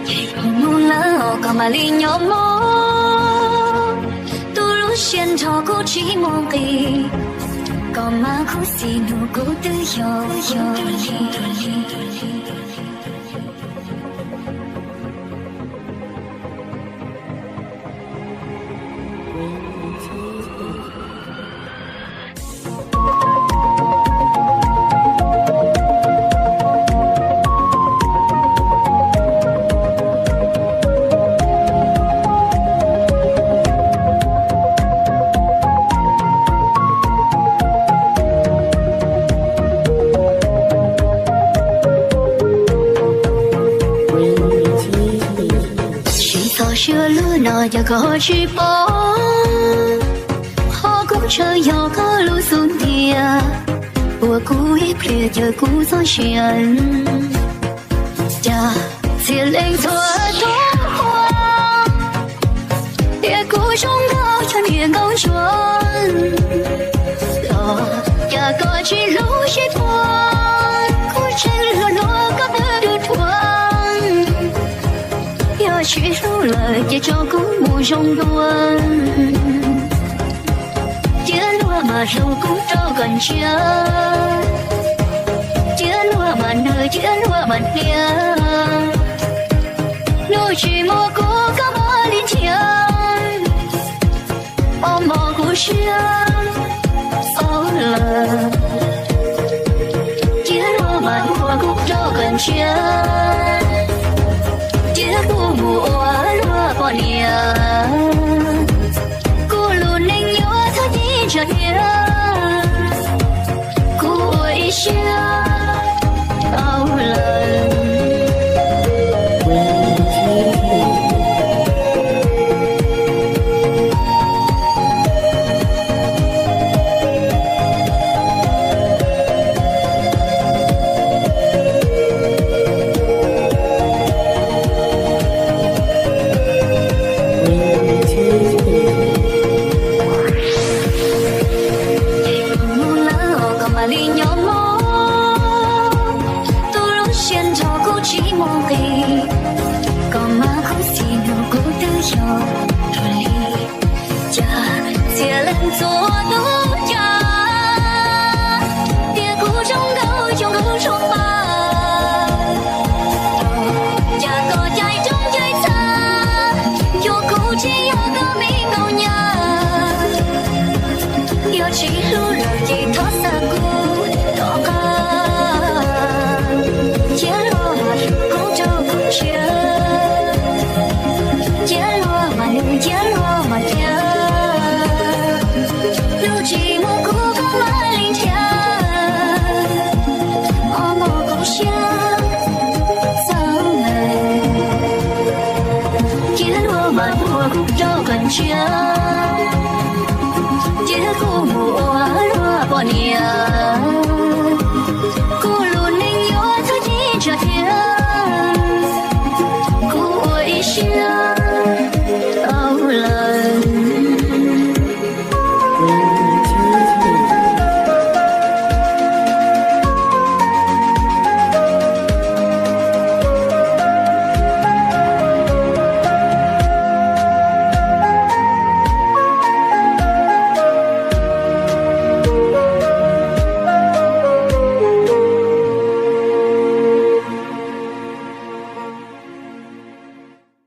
Mus lawm koj mam li nyob mog, tus lub siab nrho kuj tsis muaj nqis, koj mas khuv xim nug kuv twb yog yog li. Tsis txhob siab luag no yog koj tsis paub, qhov kuv ntshaw yog koj lub xub ntiag, ua kuv ib pliag ces kuv txhob sia. Cas txhia leej txhua tus ua, tias kuv zoo nkauj cov niag nkauj ntsuag los, cas koj tsis hlub sib puag, kuv tseem hluas hluas koj twb tu thuam. Yog tsis hlub lawm ces tso kuv mus zoo dua, cia luag mas hlub kuv rau koj ntsia, cia luag mas nws cia luag mas hnia, hnub tsis muaj kuv koj mam li nrhiav. Os mog kuv siab xaus lawm, cia luag mas hlub kuv rau koj ntsia, cia kuv mus ua luag poj niam. Kuv lub neej nyuaj txhob cia ntsa hnia, kuv ua ib siab tau lawm. Mus lawm koj mam li nyob mog, tus lub siab nrho kuj tsis muaj nqis, koj mas khuv xim nug kuv twb yog dua li. Cas txhia leej txhua tus ua, tias kuv zoo nkauj zoo nkauj zoo mas, cas koj caij roob caij txha, cuag kuv tsis yog koj me nkauj nyab. Yog tsis hlub lawm ces thov xa kuv rov qab, cia luag mas hlub kuv rau koj ntsia, cia luag mas nws cia luag mas hnia, hnub tsis muaj kuv koj mam li nrhiav. Os mog kuv siab xaus lawm, cia luag mas hlub kuv rau koj ntsia, cia kuv mus ua luag poj niam.